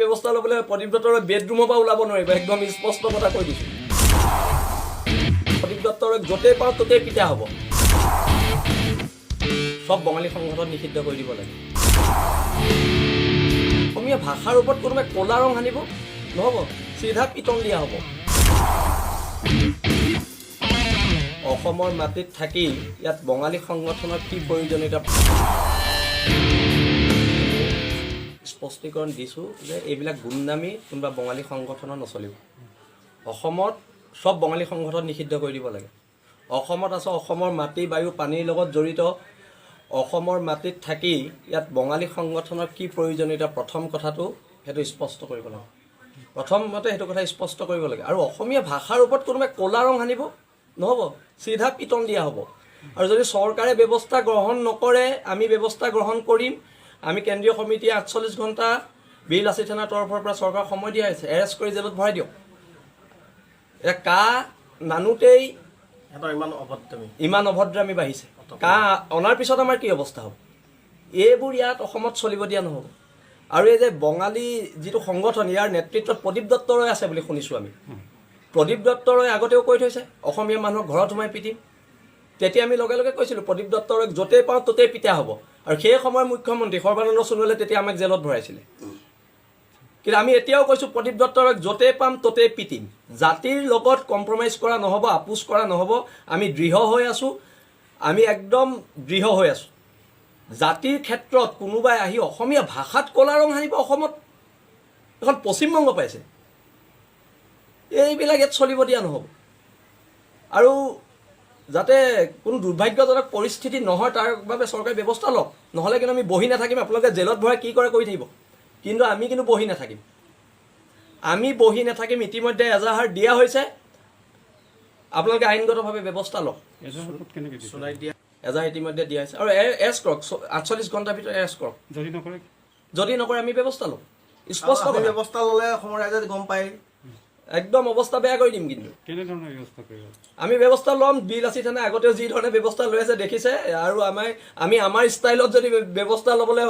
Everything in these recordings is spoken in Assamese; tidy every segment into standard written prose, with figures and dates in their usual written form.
ব্যৱস্থা ল'বলৈ প্ৰদীপ দত্তৰ বেডৰুমৰ পৰা ওলাব নোৱাৰিব, একদম স্পষ্ট কথা কৈ দিছোঁ। প্ৰদীপ দত্তৰক য'তেই পাওঁ ত'তেই পিটা হ'ব। চব বঙালী সংগঠন নিষিদ্ধ কৰি দিব লাগে। অসমীয়া ভাষাৰ ওপৰত কোনোবাই ক'লা ৰং সানিব নহ'ব, চিধা পিটন দিয়া হ'ব। অসমৰ মাটিত থাকি ইয়াত বঙালী সংগঠনৰ কি প্ৰয়োজনীয়তা? স্পষ্টীকৰণ দিছোঁ যে এইবিলাক গুণ্ডামি কোনোবা বঙালী সংগঠনৰ নচলিব। অসমত চব বঙালী সংগঠন নিষিদ্ধ কৰি দিব লাগে। অসমত আছে, অসমৰ মাটি, বায়ু, পানীৰ লগত জড়িত, অসমৰ মাটিত থাকি ইয়াত বঙালী সংগঠনৰ কি প্ৰয়োজনীয়তা? প্ৰথম কথাটো সেইটো স্পষ্ট কৰিব লাগে। প্ৰথমতে সেইটো কথা স্পষ্ট কৰিব লাগে। আৰু অসমীয়া ভাষাৰ ওপৰত কোনোবাই ক'লা ৰং সানিব নহ'ব, চিধা পিটন দিয়া হ'ব। আৰু যদি চৰকাৰে ব্যৱস্থা গ্ৰহণ নকৰে, আমি ব্যৱস্থা গ্ৰহণ কৰিম। আমি কেন্দ্ৰীয় সমিতিয়ে 48 ঘণ্টা বীৰ লাচিত সেনাৰ তৰফৰ পৰা চৰকাৰক সময় দিয়া হৈছে, এৰেষ্ট কৰি জেলত ভৰাই দিয়ক। এতিয়া কা নানোতেই সিহঁতৰ ইমান অভদ্ৰামি, ইমান অভদ্ৰামি বাঢ়িছে। কা অনাৰ পিছত আমাৰ কি অৱস্থা হ'ব? এইবোৰ ইয়াত অসমত চলিব দিয়া নহ'ব। আৰু এই যে বঙালী যিটো সংগঠন, ইয়াৰ নেতৃত্বত প্ৰদীপ দত্ত ৰয় আছে বুলি শুনিছোঁ আমি। প্ৰদীপ দত্ত ৰয় আগতেও কৈ থৈছে, অসমীয়া মানুহক ঘৰত সোমাই পিটিম। তেতিয়া আমি লগে লগে কৈছিলোঁ, প্ৰদীপ দত্ত ৰয়ক য'তেই পাওঁ ত'তেই পিটা হ'ব। আৰু সেই সময়ৰ মুখ্যমন্ত্ৰী সৰ্বানন্দ সোণোৱালে তেতিয়া আমাক জেলত ভৰাইছিলে। কিন্তু আমি এতিয়াও কৈছোঁ, প্ৰদীপ দত্ত ৰয়ক য'তেই পাম ত'তেই পিটিম। জাতিৰ লগত কম্প্ৰমাইজ কৰা নহ'ব, আপোচ কৰা নহ'ব। আমি দৃঢ় হৈ আছোঁ, আমি একদম দৃঢ় হৈ আছোঁ। জাতিৰ ক্ষেত্ৰত কোনোবাই আহি অসমীয়া ভাষাত ক'লা ৰং সানিব, অসমত এখন পশ্চিমবংগ পাইছে, এইবিলাক ইয়াত চলিব দিয়া নহ'ব। আৰু যাতে কোনো দুৰ্ভাগ্যজনক পৰিস্থিতি নহয়, তাৰ বাবে চৰকাৰে ব্যৱস্থা লওক। নহ'লে কিন্তু আমি বহি নাথাকিম। আপোনালোকে জেলত ভৰাই কি কৰে কৰি থাকিব, কিন্তু আমি কিন্তু বহি নাথাকিম, আমি বহি নাথাকিম। ইতিমধ্যে এজাহাৰ দিয়া হৈছে, আপোনালোকে আইনগতভাৱে ব্যৱস্থা লওক। এজাহাৰ ক'ত, কেনেকৈ দিছে? চোনাইত দিয়া। এজাহাৰ ইতিমধ্যে দিয়া হৈছে আৰু এৰেষ্ট কৰক, 48 ঘণ্টাৰ ভিতৰত এৰেষ্ট কৰক। যদি নকৰে? যদি নকৰে, আমি ব্যৱস্থা ল'ম, স্পষ্ট আমি কথা। ব্যৱস্থা ল'লে অসমৰ ৰাইজে গম পায়। একদম অৱস্থা বেয়া কৰি দিম কিন্তু। কেনেধৰণৰ ব্যৱস্থা কৰিব? আমি ব্যৱস্থা ল'ম। বীৰ লাচিত সেনাই আগতেও যি ধৰণে ব্যৱস্থা লৈ আছে দেখিছে। আৰু আমি আমাৰ ষ্টাইলত যদি ব্যৱস্থা ল'বলৈ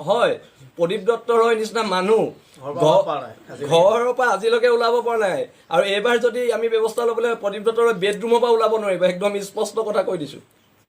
হয়, প্ৰদীপ দত্ত ৰয় নিচিনা মানুহ ঘৰৰ পৰা ওলাব পৰা নাই আজিলৈকে। ঘৰৰ পৰা আজিলৈকে ওলাব পৰা নাই। আৰু এইবাৰ যদি আমি ব্যৱস্থা ল'বলৈ হয়, প্ৰদীপ দত্ত ৰয় বেডৰুমৰ পৰা ওলাব নোৱাৰিব, একদম স্পষ্ট কথা কৈ দিছোঁ।